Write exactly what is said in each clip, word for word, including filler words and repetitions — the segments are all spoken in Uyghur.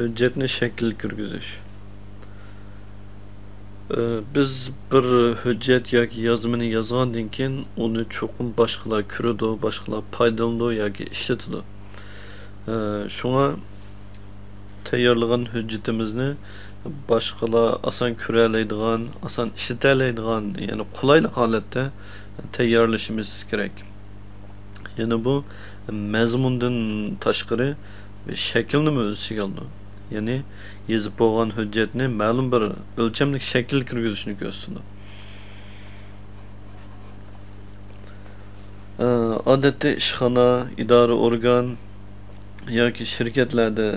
ھۆججەتنى شەكىلگە كىرگۈزۈش. ئى، بىز بىر ھۆججەت ياكى يازمىنى يازغاندىن كېيىن، ئۇنى چوقۇم باشقىلار كۆرىدۇ، باشقىلار پايدىلىنىدۇ ياكى ئىشلىتىدۇ. ئى، شۇڭا تەييارلىغان ھۆججىتىمىزنى باشقىلار ئاسان كۆرەلەيدىغان، ئاسان ئىشلىتەلەيدىغان، يەنى قولايلىق ھالەتتە تەييارلىشىمىز كېرەك. يەنە بۇ مەزمۇندىن تاشقىرى شەكىلنىمۇ ئۆز ئىچىگە ئالىدۇ. يەنى يېزىپ بولغان ھۆججەتنى مەلۇم بىر ئۆلچەملىك شەكىلگە كىرگۈزۈشنى كۆرسىتىدۇ. ئە، ئادەتتە ئىشخانا، ئىدارە ئورگان ياكى شىركەتلەردە،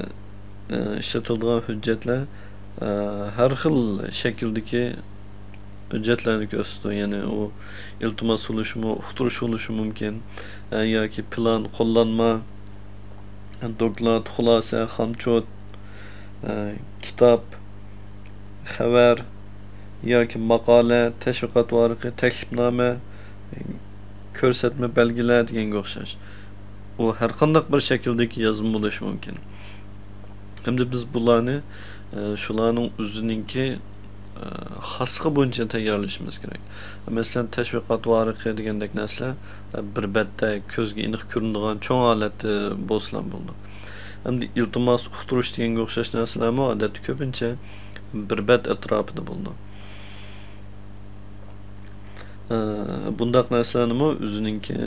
ئە، ئىشلىتىلىدىغان ھۆججەتلەر، ئە، ھەر خىل شەكىلدىكى ھۆججەتلەرنى كۆرسىتىدۇ. يەنى ئۇ ئىلتىماس بولۇشىمۇ، ئۇقتۇرۇش بولۇشى مۇمكىن. ئە، ياكى پىلان، قوللانما، دوكلات، خۇلاسە، خامچوت، ئە، كىتاب، خەۋەر ياكى ماقالە، تەشۋىقات ۋارىقى، تەكلىپنامە، كۆرسەتمە بەلگىلەر دېگەنگە ئوخشاش. ئۇ ھەر قانداق بىر شەكىلدىكى يازما بولۇشى مۇمكىن. ئەمدى بىز بۇلارنى، ئە، شۇلارنىڭ ئۆزىنىڭكى، ئە، خاسلىقى بويىچە تەييارلىشىمىز كېرەك. مەسىلەن، تەشۋىقات ۋارىقى دېگەندەك نەرسىلەر، ئە، بىر بەتتە كۆزگە ئېنىق كۆرۈنىدىغان چوڭ ھالەتتە بولسىلا بولىدۇ. ئەمدى ئىلتىماس، ئۇقتۇرۇش دېگەنگە ئوخشاش نەرسىلەرمۇ ئادەتتە كۆپىنچە بىر بەت ئەتراپىدا بولىدۇ. ئە، بۇنداق نەرسىلەرنىمۇ ئۆزىنىڭكى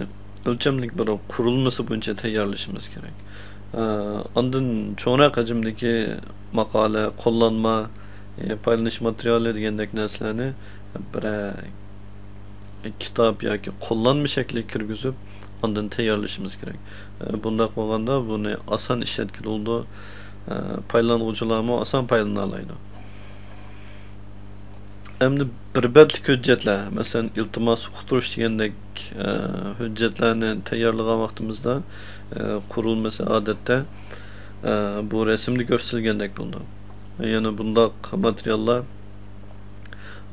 ئۆلچەملىك بىر قۇرۇلمىسى بويىچە تەييارلىشىمىز كېرەك. ئە، ئاندىن چوڭراق ھەجىمدىكى ماقالە، قوللانما، ئە، پايدىلىنىش ماتېرىيالى دېگەندەك نەرسىلەرنى بىرەر كىتاب ياكى قوللانما شەكلىگە كىرگۈزۈپ، ئاندىن تەييارلىشىمىز كېرەك. ئە، بۇنداق بولغاندا بۇنى ئاسان ئىشلەتكىلى بولىدۇ. ئە، پايدىلانغۇچىلارمۇ ئاسان پايدىلىنالايدۇ. ئەمدى بىر بەتلىك ھۆججەتلەر، مەسىلەن، ئىلتىماس، ئۇقتۇرۇش دېگەندەك، ئە، ھۆججەتلەرنى تەييارلىغان ۋاقتىمىزدا، ئە، قۇرۇلمىسى ئادەتتە، ئە، بۇ رەسىمدە كۆرسىتىلگەندەك بولىدۇ. يەنە بۇنداق ماتېرىياللار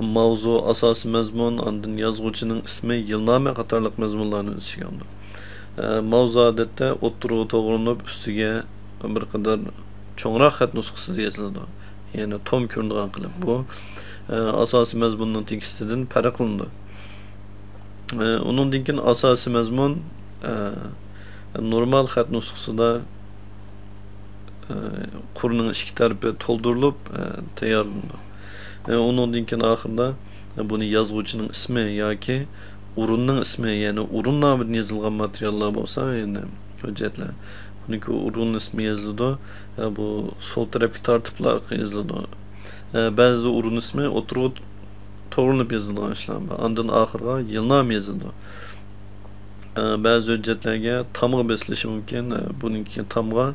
ماۋزۇ، ئاساسىي مەزمۇن، ئاندىن يازغۇچىنىڭ ئىسمى، يىلنامە قاتارلىق مەزمۇنلارنى ئۆز ئىچىگە ئالىدۇ. ئە، ماۋزۇ ئادەتتە ئوتتۇرىغا توغرىلىنىپ، ئۈستىگە بىر قەدەر چوڭراق خەت نۇسخىسىدا يېزىلىدۇ. يەنى توم كۆرۈنىدىغان قىلىپ. بۇ، ئە، ئاساسىي مەزمۇننىڭ تېكىستىدىن پەرقلىنىدۇ. ئە، ئۇنىڭدىن كېيىن ئاساسىي مەزمۇن، ئە، نورمال خەت نۇسخىسىدا، ئە، قۇرنىڭ ئىككى تەرىپى تولدۇرۇلۇپ، ئە، تەييارلىنىدۇ. ئە، ئۇنىڭدىن كېيىن ئاخىرىدا بۇنى يازغۇچىنىڭ ئىسمى ياكى ئورۇننىڭ ئىسمى، يەنى ئورۇن نامىدىن يېزىلغان ماتېرىياللار بولسا، يەنى ھۆججەتلەر، بۇنىڭكى ئورۇن ئىسمى يېزىلىدۇ. ئە، بۇ سول تەرەپكە تارتىپلا يېزىلىدۇ. ئە، بەزىدە ئورۇن ئىسمى ئوتتۇرىغا توغرىلىنىپ يېزىلىدىغان ئىشلار بار. ئاندىن ئاخىرىغا يىلنامە يېزىلىدۇ. ئە، بەزى ھۆججەتلەرگە تامغا بېسىلىشى مۇمكىن. ئە، بۇنىڭكى تامغا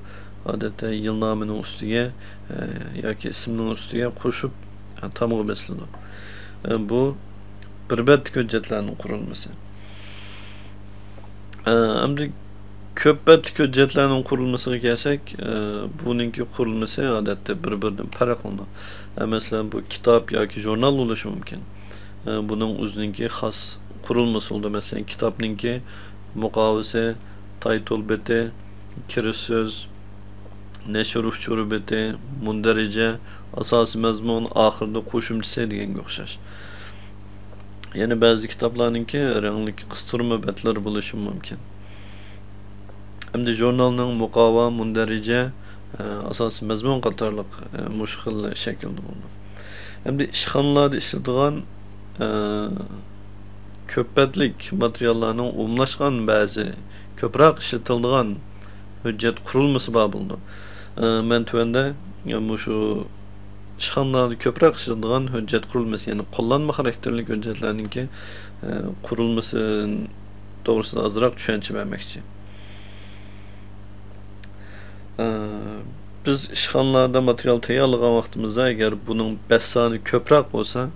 ئادەتتە يىلنامىنىڭ ئۈستىگە، ئە، ياكى ئىسىمنىڭ ئۈستىگە قوشۇپ، ئە، تامغا بېسىلىدۇ. ئە، بۇ بىر بەتلىك ھۆججەتلەرنىڭ قۇرۇلمىسى. ئە، ئەمدى كۆپ بەتلىك ھۆججەتلەرنىڭ قۇرۇلمىسىغا كەلسەك، ئە، بۇنىڭكى قۇرۇلمىسى ئادەتتە بىر-بىرىدىن پەرقلىنىدۇ. ئە، مەسىلەن، بۇ كىتاب ياكى ژۇرنال بولۇشى مۇمكىن. ئە، بۇنىڭ ئۆزىنىڭكى خاس قۇرۇلمىسى بولىدۇ. مەسىلەن، كىتابنىڭكى مۇقاۋىسى، تايتول بېتى، كىرىش سۆز، نەشر ئۇچۇرى بېتى، مۇندەرىجە، ئاساسىي مەزمۇن، ئاخىرىدا قوشۇمچىسى دېگەنگە ئوخشاش. يەنە بەزى كىتابلارنىڭكى رەڭلىك قىستۇرما بەتلىرى بولۇشى مۇمكىن. ئەمدى ژۇرنالنىڭ مۇقاۋا، مۇندەرىجە، ئە، ئاساسىي مەزمۇن قاتارلىق، ئە، مۇشۇ خىل شەكىلدە بولىدۇ. ئەمدى ئىشخانىلاردا ئىشلىتىدىغان، ئە، كۆپ بەتلىك ماتېرىياللارنىڭ ئومۇملاشقان بەزى كۆپرەك ئىشلىتىلىدىغان ھۆججەت قۇرۇلمىسى بار بولىدۇ. ئە، مەن تۆۋەندە، ئە، مۇشۇ ئىشخانىلاردا كۆپرەك ئىشلىتىلىدىغان ھۆججەت قۇرۇلمىسى، يەنى قوللانما خاراكتېرلىك ھۆججەتلەرنىڭكى، ئە، قۇرۇلمىسى توغرىسىدا ئازراق چۈشەنچە بەرمەكچى. ئە، بىز ئىشخانىلاردا ماتېرىيال تەييارلىغان ۋاقتىمىزدا، ئەگەر بۇنىڭ بەت سانى كۆپرەك بولسا،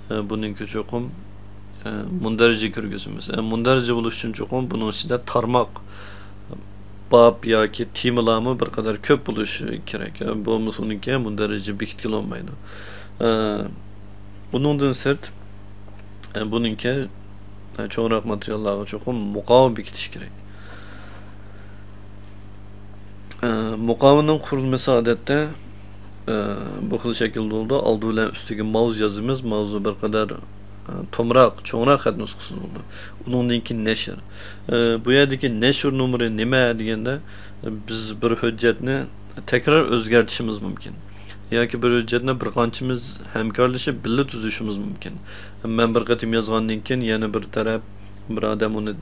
ئە، بۇنىڭكى چوقۇم، ئە، مۇندەرىجە كىرگۈزىمىز. ئە، مۇندەرىجە بولۇش ئۈچۈن چوقۇم بۇنىڭ ئىچىدە تارماق، باب ياكى تېمىلارمۇ بىر قەدەر كۆپ بولۇشى كېرەك. ئە، بولمىسا ئۇنىڭكى مۇندەرىجە بېكىتكىلى بولمايدۇ. ئە، ئۇنىڭدىن سىرت، ئە، بۇنىڭكى، ئە، چوڭراق ماتېرىياللارغا چوقۇم مۇقاۋا بېكىتىش كېرەك. ئە، مۇقاۋىنىڭ قۇرۇلمىسى ئادەتتە، ئە، بۇ خىل شەكىلدە بولىدۇ. ئالدى بىلەن ئۈستىگە ماۋزۇ يازىمىز. ماۋزۇ بىر قەدەر، ئە، تومراق، چوڭراق خەت نۇسخىسىدا بولىدۇ. ئۇنىڭدىن كېيىن نەشر. ئە، بۇ يەردىكى نەشر نومۇرى نېمە دېگەندە، بىز بىر ھۆججەتنى تەكرار ئۆزگەرتىشىمىز مۇمكىن. ياكى بىر ھۆججەتنى بىر قانچىمىز ھەمكارلىشىپ بىللە تۈزۈشىمىز مۇمكىن. مەن بىر قېتىم يازغاندىن كېيىن يەنە بىر تەرەپ، بىر ئادەم ئۇنى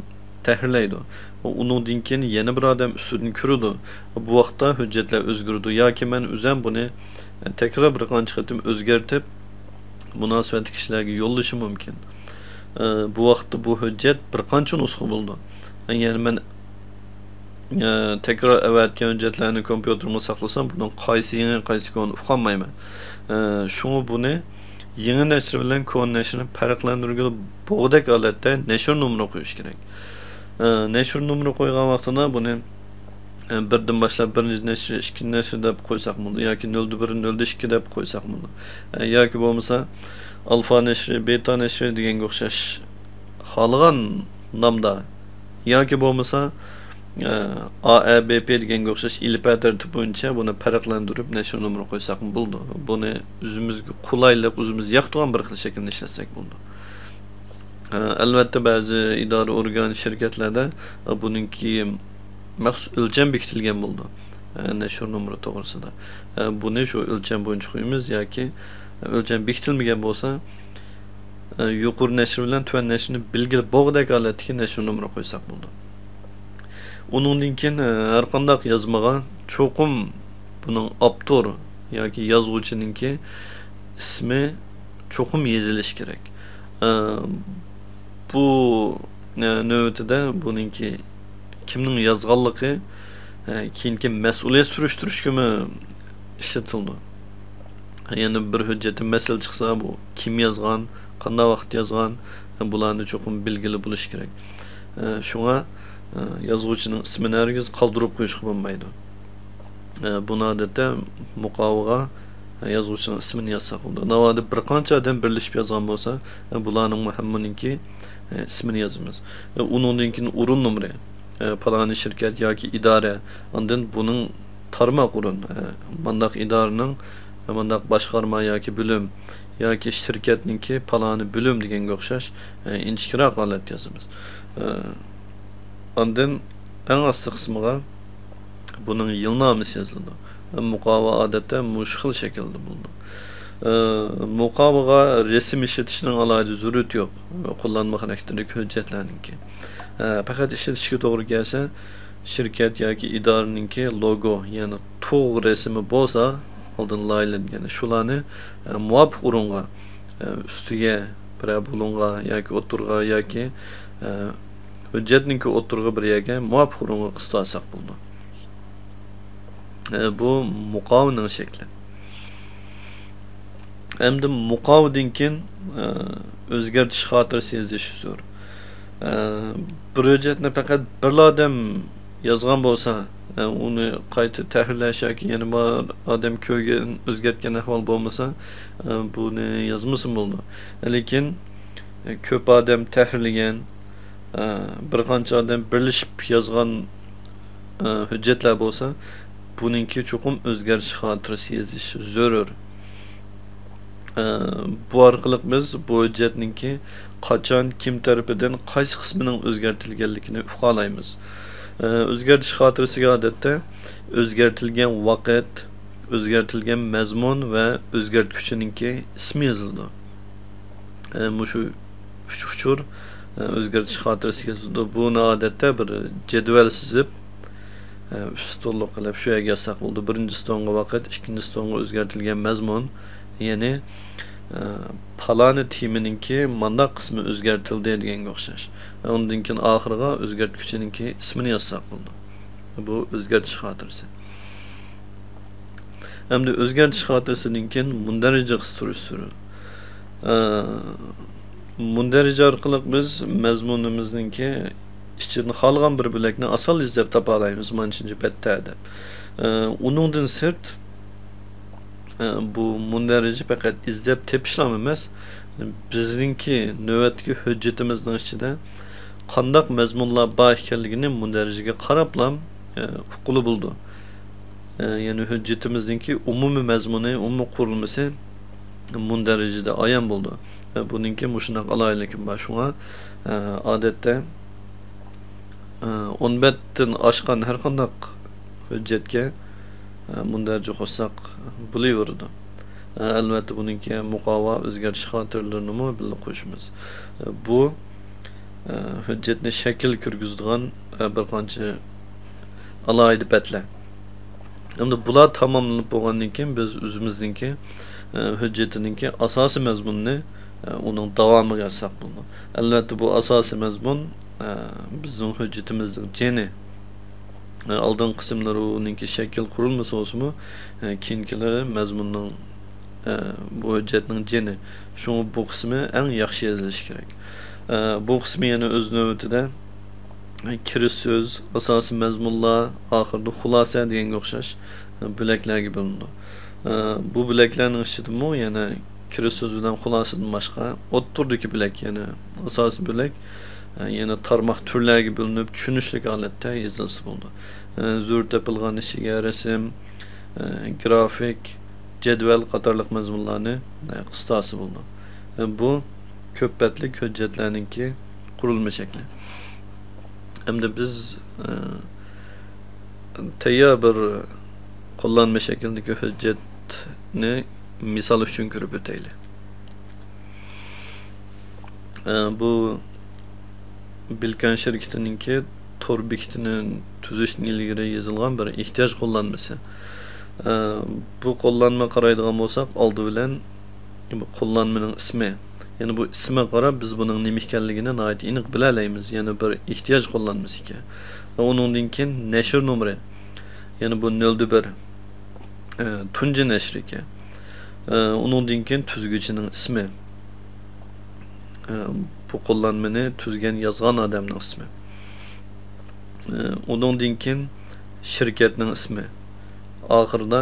تەھرىرلەيدۇ. ئۇنىڭدىن كېيىن يەنە بىر ئادەم ئۈستىدىن كۆرىدۇ. بۇ ۋاقىتتا ھۆججەتلەر ئۆزگىرىدۇ. ياكى مەن ئۆزۈم بۇنى تەكرار بىر قانچە قېتىم ئۆزگەرتىپ، مۇناسىۋەتلىك كىشىلەرگە يوللىشىم مۇمكىن. ئە، بۇ ۋاقىتتا بۇ ھۆججەت بىر قانچە نۇسخا بولىدۇ. يەنى مەن، ئە، تەكرار ئەۋەتكەن ھۆججەتلەرنى كومپيۇتېرىمغا ساقلىسام، بۇنىڭ قايسى يېڭى، قايسى كونا ئۇقالمايمەن. ئە، شۇڭا بۇنى يېڭى نەشر بىلەن كونا نەشرنى پەرقلەندۈرگىلى بولغۇدەك ھالەتتە نەشر نومۇرى قويۇش كېرەك. ئە، نەشر نومۇرى قويغان ۋاقتىدا بۇنى، ئە، بىردىن باشلاپ بىرىنچى نەشر، ئىككىنچى نەشر دەپ قويساق بولىدۇ ياكى نۆلدە بىر، نۆلدە ئىككى دەپ قويساق بولىدۇ. ئە، ياكى بولمىسا ئالفا نەشرى، بېتا نەشرى دېگەنگە ئوخشاش خالىغان نامدا ياكى بولمىسا، ئە، ئا ئە بې پې دېگەنگە ئوخشاش ئېلىپبە تەرتىپى بويىچە بۇنى پەرقلەندۈرۈپ نەشر نومۇرى قويساقمۇ بولىدۇ. بۇنى ئۆزىمىزگە قولايلىق، ئۆزىمىز ياقتۇرغان بىر خىل شەكىلنى ئىشلەتسەك بولىدۇ. ئە، ئەلۋەتتە، بەزى ئىدارە ئورگان، شىركەتلەردە، ئە، بۇنىڭكى مەخسۇس ئۆلچەم بېكىتىلگەن بولىدۇ. ئە، نەشر نومۇرى توغرىسىدا. ئە، بۇنى شۇ ئۆلچەم بويىچە قويىمىز ياكى ئۆلچەم بېكىتىلمىگەن بولسا، ئە، يۇقىرى نەشر بىلەن تۆۋەن نەشرنى بىلگىلى بولغۇدەك ھالەتتىكى نەشر نومۇرى قويساق بولىدۇ. ئۇنىڭدىن كېيىن، ئە، ھەرقانداق يازمىغا چوقۇم بۇنىڭ ئاپتور ياكى يازغۇچىنىڭكى ئىسمى چوقۇم يېزىلىشى كېرەك. ئە، بۇ، ئە، نۆۋىتىدە بۇنىڭكى كىمنىڭ يازغانلىقى، ئە، كېيىنكى مەسئۇلىيەت سۈرۈشتۈرۈشكىمۇ ئىشلىتىلىدۇ. يەنى بىر ھۆججەتتە مەسىلە چىقسا، بۇ كىم يازغان، قانداق ۋاقىت يازغان، ئە، بۇلارنى چوقۇم بىلگىلى بولۇشى كېرەك. ئە، شۇڭا، ئە، يازغۇچىنىڭ ئىسمىنى ھەرگىز قالدۇرۇپ قويۇشقا بولمايدۇ. ئە، بۇنى ئادەتتە مۇقاۋىغا، ئە، يازغۇچىنىڭ ئىسمىنى يازساق بولىدۇ. ناۋادا بىر قانچە ئادەم بىرلىشىپ يازغان بولسا، ئە، بۇلارنىڭمۇ ھەممىنىڭكى، ئە، ئىسمىنى يازىمىز. ئە، ئۇنىڭدىن كېيىن ئورۇن نومۇرى. ئە، پالانى شىركەت ياكى ئىدارە، ئاندىن بۇنىڭ تارماق ئورۇن، ئە، مانداق ئىدارىنىڭ، ئە، مانداق باشقارما ياكى بۆلۈم ياكى شىركەتنىڭكى پالانى بۆلۈم دېگەنگە ئوخشاش، ئە، ئىنچىكىراق ھالەتتە يازىمىز. ئە، ئاندىن ئەڭ ئاستى قىسمىغا بۇنىڭ يىلنامىسى يېزىلىدۇ. مۇقاۋا ئادەتتە مۇشۇ خىل شەكىلدە بولىدۇ. ئە، مۇقاۋىغا رەسىم ئىشلىتىشنىڭ ئالاھىدە زۆرۈرىيىتى يوق، قوللانما خاراكتېرلىك ھۆججەتلەرنىڭكى. ئە، پەقەت ئىشلىتىشكە توغرا كەلسە، شىركەت ياكى ئىدارىنىڭكى لوگو، يەنى تۇغ رەسىمى بولسا، ئالدىن لايىھەلەنگەن، شۇلارنى، ئە، مۇۋاپىق ئورۇنغا، ئە، ئۈستىگە، بىرەر بۇلۇڭغا ياكى ئوتتۇرىغا ياكى، ئە، ھۆججەتنىڭكى ئوتتۇرىغا بىر يەرگە مۇۋاپىق ئورۇنغا قىستالساق بولىدۇ. ئە، بۇ مۇقاۋىنىڭ شەكلى. ئەمدى مۇقاۋىدىن كېيىن، ئە، ئۆزگەرتىش خاتىرىسى يېزىش زۆرۈر. ئە، بىر ھۆججەتنى پەقەت بىرلا ئادەم يازغان بولسا، ئە، ئۇنى قايتا تەھرىرلەش ياكى يەنە بىر ئادەم كۆرگەن، ئۆزگەرتكەن ئەھۋال بولمىسا، ئە، بۇنى يازمىسىمۇ بولىدۇ. لېكىن، ئە، كۆپ ئادەم تەھرىرلىگەن، ئە، بىر قانچە ئادەم بىرلىشىپ يازغان، ئە، ھۆججەتلەر بولسا، بۇنىڭكى چوقۇم ئۆزگەرتىش خاتىرىسى يېزىش زۆرۈر. ئە، بۇ ئارقىلىق بىز بۇ ھۆججەتنىڭكى قاچان، كىم تەرىپىدىن، قايسى قىسمىنىڭ ئۆزگەرتىلگەنلىكىنى ئۇقالايمىز. ئە، ئۆزگەرتىش خاتىرىسىگە ئادەتتە ئۆزگەرتىلگەن ۋاقىت، ئۆزگەرتىلگەن مەزمۇن ۋە ئۆزگەرتكۈچىنىڭكى ئىسمى يېزىلىدۇ. ئە، مۇشۇ ئۈچ ئۇچۇر، ئە، ئۆزگەرتىش خاتىرىسىگە يېزىلىدۇ. بۇنى ئادەتتە بىر جەدۋەل سىزىپ، ئە، ئۈچ ستونلۇق قىلىپ شۇ يەرگە يازساق بولىدۇ. بىرىنچى ستونغا ۋاقىت، ئىككىنچى ستونغا ئۆزگەرتىلگەن مەزمۇن، يەنى، ئە، پالانى تېمىنىڭكى مانداق قىسمى ئۆزگەرتىلدى دېگەنگە ئوخشاش. ئۇندىن كېيىن ئاخىرىغا ئۆزگەرتكۈچىنىڭكى ئىسمىنى يازساق بولىدۇ. بۇ ئۆزگەرتىش خاتىرىسى. ئەمدى ئۆزگەرتىش خاتىرىسىدىن كېيىن مۇندەرىجىگە سۈرۈشتۈرۈلىدۇ. ئە، مۇندەرىجە ئارقىلىق بىز مەزمۇنىمىزنىڭكى ئىچىدىن خالىغان بىر بۆلەكنى ئاسانلا ئىزدەپ تاپالايمىز، مانچىنچە بەتتە دەپ. ئە، ئۇنىڭدىن سىرت، ئە، بۇ مۇندەرىجە پەقەت ئىزدەپ تېپىشلام ئەمەس، بىزنىڭكى نۆۋەتتىكى ھۆججىتىمىزنىڭ ئىچىدە قانداق مەزمۇنلار بار ئىكەنلىكىنى مۇندەرىجىگە قاراپلا، ئە، ئۇققىلى بولىدۇ. يەنى ھۆججىتىمىزنىڭكى ئومۇمىي مەزمۇنى، ئومۇمىي قۇرۇلمىسى مۇندەرىجىدە ئايان بولىدۇ. بۇنىڭكى مۇشۇنداق ئالاھىدىلىكى بار. شۇڭا، ئادەتتە، ئون بەتتىن ئاشقان ھەر قانداق ھۆججەتكە، مۇندەرىجە قوشساق بولۇۋېرىدۇ. ئەلۋەتتە، بۇنىڭكى مۇقاۋا، ئۆزگەرتىش خاتىرىلىرىنىمۇ بىللە قوشىمىز. بۇ، ھۆججەتنى شەكىل كىرگۈزىدىغان، بىر قانچە ئالاھىدە بەتلەر. ئەمدى بۇلار تاماملىنىپ بولغاندىن كېيىن، بىز ئۆزىمىزنىڭكى، ھۆججىتىنىڭكى ئاساسىي مەزمۇنىنى، ئۇنىڭ داۋامىغا يازساق بولىدۇ. ئەلۋەتتە، بۇ ئاساسىي مەزمۇن، بىزنىڭ ھۆججىتىمىزنىڭ جېنى. ئالدىنقى قىسىملىرى ئۇنىڭكى شەكىل قۇرۇلمىسى بولسىمۇ، كېيىنكىلىرى مەزمۇننىڭ، بۇ ھۆججەتنىڭ جېنى. شۇڭا بۇ قىسمى ئەڭ ياخشى يېزىلىشى كېرەك. بۇ قىسمى يەنە ئۆز نۆۋىتىدە، كىرىش سۆز، ئاساسىي مەزمۇنلار، ئاخىرىدا خۇلاسە دېگەنگە ئوخشاش، بۆلەكلەرگە بۆلۈنىدۇ. بۇ بۆلەكلەرنىڭ ئىچىدىمۇ يەنە كىرىش سۆز بىلەن خۇلاسىدىن باشقا، ئوتتۇرىدىكى بۆلەك، يەنى ئاساسىي بۆلەك، يەنە تارماق تۈرلەرگە بۆلۈنۈپ، چۈشىنىشلىك ھالەتتە يېزىلسا بولىدۇ. زۆرۈر تېپىلغان ئىشىگە رەسىم، گرافىك، جەدۋەل قاتارلىق مەزمۇنلارنى قىستاسا بولىدۇ. بۇ كۆپ بەتلىك ھۆججەتلەرنىڭكى قۇرۇلما شەكلى. ئەمدى بىز، ئە، تەييار بىر قوللانما شەكلىدىكى ھۆججەتنى مىسال ئۈچۈن كۆرۈپ ئۆتەيلى. ئە، بۇ بىلكەن شىركىتىنىڭكى تور بېكىتىنى تۈزۈشتىن ئىلگىرى يېزىلغان بىر ئېھتىياج قوللانمىسى. ئە، بۇ قوللانما قارايدىغان بولساق، ئالدى بىلەن بۇ قوللانمىنىڭ ئىسمى. يەنى بۇ ئىسمىغا قاراپ، بىز بۇنىڭ نېمە ئىكەنلىكىنى ناھايىتى ئېنىق بىلەلەيمىز. يەنى بىر ئېھتىياج قوللانمىسى ئىكەن. ۋە ئۇنىڭدىن كېيىن نەشر نومۇرى. يەنى بۇ نۆل بىر، ئە، تۇنجى نەشر ئىكەن. ئە، ئۇنىڭدىن كېيىن تۈزگۈچىنىڭ ئىسمى. ئە، بۇ قوللانمىنى تۈزگەن، يازغان ئادەمنىڭ ئىسمى. ئۇنىڭدىن كېيىن شىركەتنىڭ ئىسمى. ئاخىرىدا،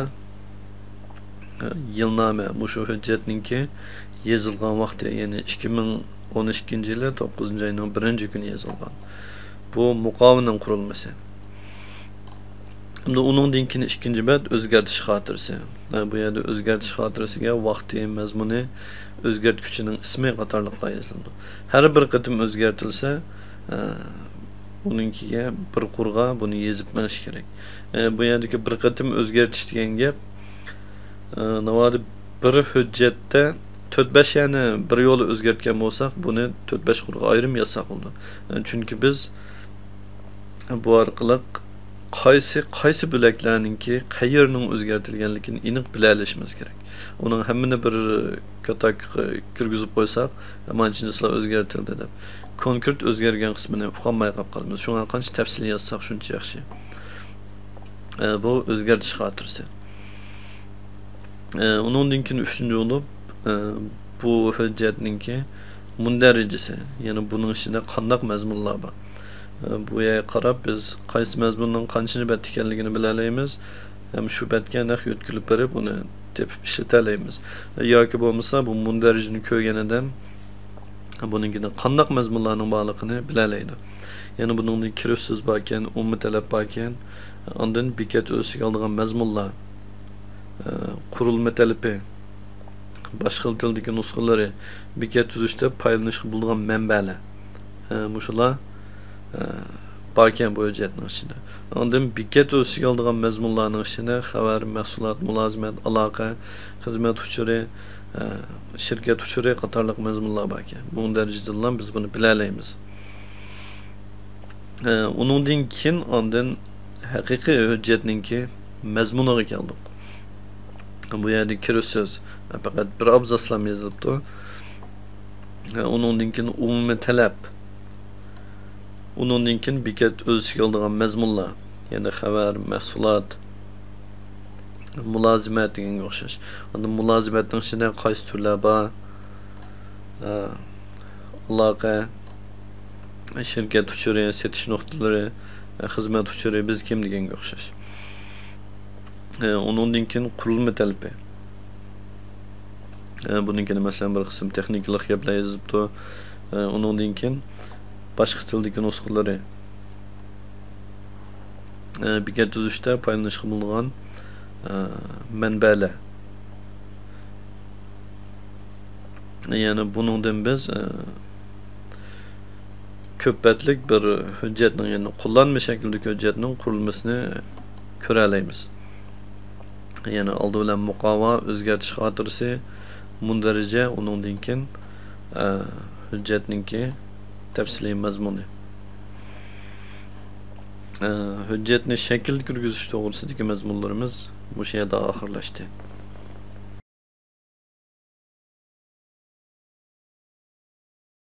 يىلنامە، مۇشۇ ھۆججەتنىڭكى يېزىلغان ۋاقتى، يەنى ئىككى مىڭ ئون ئىككىنچى يىلى توققۇزىنچى ئاينىڭ بىرىنچى كۈنى يېزىلغان. بۇ مۇقاۋىنىڭ قۇرۇلمىسى. ئەمدى ئۇنىڭدىن كېيىن ئىككىنچى بەت ئۆزگەرتىش خاتىرىسى. بۇ يەردە ئۆزگەرتىش خاتىرىسىگە ۋاقتى، مەزمۇنى، ئۆزگەرتكۈچىنىڭ ئىسمى قاتارلىقلار يېزىلىدۇ. ھەر بىر قېتىم ئۆزگەرتىلسە، ئە، ئۇنىڭكىگە بىر قۇرغا بۇنى يېزىپ مېڭىش كېرەك. ئە، بۇ يەردىكى بىر قېتىم ئۆزگەرتىش دېگەن گەپ، ئە، ناۋادا بىر ھۆججەتتە تۆت بەش يەرنى بىر يولى ئۆزگەرتكەن بولساق، بۇنى تۆت بەش قۇرغا ئايرىم يازساق بولىدۇ. ئە، چۈنكى بىز بۇ ئارقىلىق قايسى، قايسى بۆلەكلەرنىڭكى قەيەرنىڭ ئۆزگەرتىلگەنلىكىنى ئېنىق بىلەلىشىمىز كېرەك. ئۇنىڭ ھەممىنى بىر كاتاكقا كىرگۈزۈپ قويساق، مانچىنچىسىلا ئۆزگەرتىلدى دەپ، كونكرېت ئۆزگەرگەن قىسمىنى ئۇقالماي قاپ قالىمىز. شۇڭا قانچە تەپسىلىي يازساق، شۇنچە ياخشى. ئە، بۇ ئۆزگەرتىش خاتىرىسى. ئە، ئۇنىڭدىن كېيىن ئۈچىنچى بولۇپ، ئە، بۇ ھۆججەتنىڭكى مۇندەرىجىسى، يەنى بۇنىڭ ئىچىدە قانداق مەزمۇنلار بار؟ ئە، بۇ يەرگە قاراپ، بىز قايسى مەزمۇننىڭ قانچىنچى بەتتە ئىكەنلىكىنى بىلەلەيمىز ھەم شۇ بەتكە نەق يۆتكىلىپ بېرىپ، ئۇنى تېپىپ ئىشلىتەلەيمىز. ياكى بولمىسا، بۇ مۇندەرىجىنى كۆرگەن ئادەم بۇنىڭكىدە قانداق مەزمۇنلارنىڭ بارلىقىنى بىلەلەيدۇ. يەنە بۇنىڭدا كىرىش سۆز باركەن، ئومۇمىي تەلەپ باركەن، ئاندىن بېكەت ئۆز ئىچىگە ئالىدىغان مەزمۇنلار، ئە، قۇرۇلما تەلىپى، باشقا خىل تىلدىكى نۇسخىلىرى، بېكەت تۈزۈشتە پايدىلىنىشقا بولىدىغان مەنبەلەر، ئە، مۇشۇلار، ئە، باركەن بۇ ھۆججەتنىڭ ئىچىدە. ئاندىن بېكەت ئۆز ئىچىگە ئالىدىغان مەزمۇنلارنىڭ ئىچىدە خەۋەر، مەھسۇلات، مۇلازىمەت، ئالاقە، خىزمەت ئۇچۇرى، ئە، شىركەت ئۇچۇرى قاتارلىق مەزمۇنلار باركەن. بۇ دەرىجىدىلا بىز بۇنى بىلەلەيمىز. ئە، ئۇنىڭدىن كېيىن ئاندىن ھەقىقىي ھۆججەتنىڭكى مەزمۇنىغا كەلدۇق. بۇ يەردە كىرىش سۆز، پەقەت بىر ئابزاسلام يېزىلىپتۇ. ئە، ئۇنىڭدىن كېيىن ئومۇمىي تەلەپ. ئۇنىڭدىن كېيىن بېكەت ئۆز ئىچىگە ئالىدىغان مەزمۇنلار، يەنى خەۋەر، مەھسۇلات، مۇلازىمەت دېگەنگە ئوخشاش. ئاندىن مۇلازىمەتنىڭ ئىچىدە قايسى تۈرلەر بار؟ ئە، ئالاقە، شىركەت ئۇچۇرى، سېتىش نۇقتىلىرى، ئە، خىزمەت ئۇچۇرى، بىز كىم دېگەنگە ئوخشاش. ئە، ئۇنىڭدىن كېيىن قۇرۇلما تەلىپى. ئە، بۇنىڭكىنى، مەسىلەن، بىر قىسىم تېخنىكىلىق گەپلەر يېزىپتۇ. ئە، ئۇنىڭدىن كېيىن باشقا تىلدىكى نۇسخىلىرى. ئە، بېكەت تۈزۈشتە پايدىلىنىشقا بولىدىغان، ئە، مەنبەلەر. يەنى بۇنىڭدىن بىز، ئە، كۆپ بەتلىك بىر ھۆججەتنىڭ، يەنى قوللانما شەكلىدىكى ھۆججەتنىڭ قۇرۇلمىسىنى كۆرەلەيمىز. يەنى ئالدى بىلەن مۇقاۋا، ئۆزگەرتىش خاتىرىسى، مۇندەرىجە، ئۇنىڭدىن كېيىن، ئە، ھۆججەتنىڭكى تەپسىلىي مەزمۇنى. ئە، ھۆججەتنى شەكىلگە كىرگۈزۈش توغرىسىدىكى مەزمۇنلىرىمىز مۇشۇ يەردە ئاخىرلاشتى.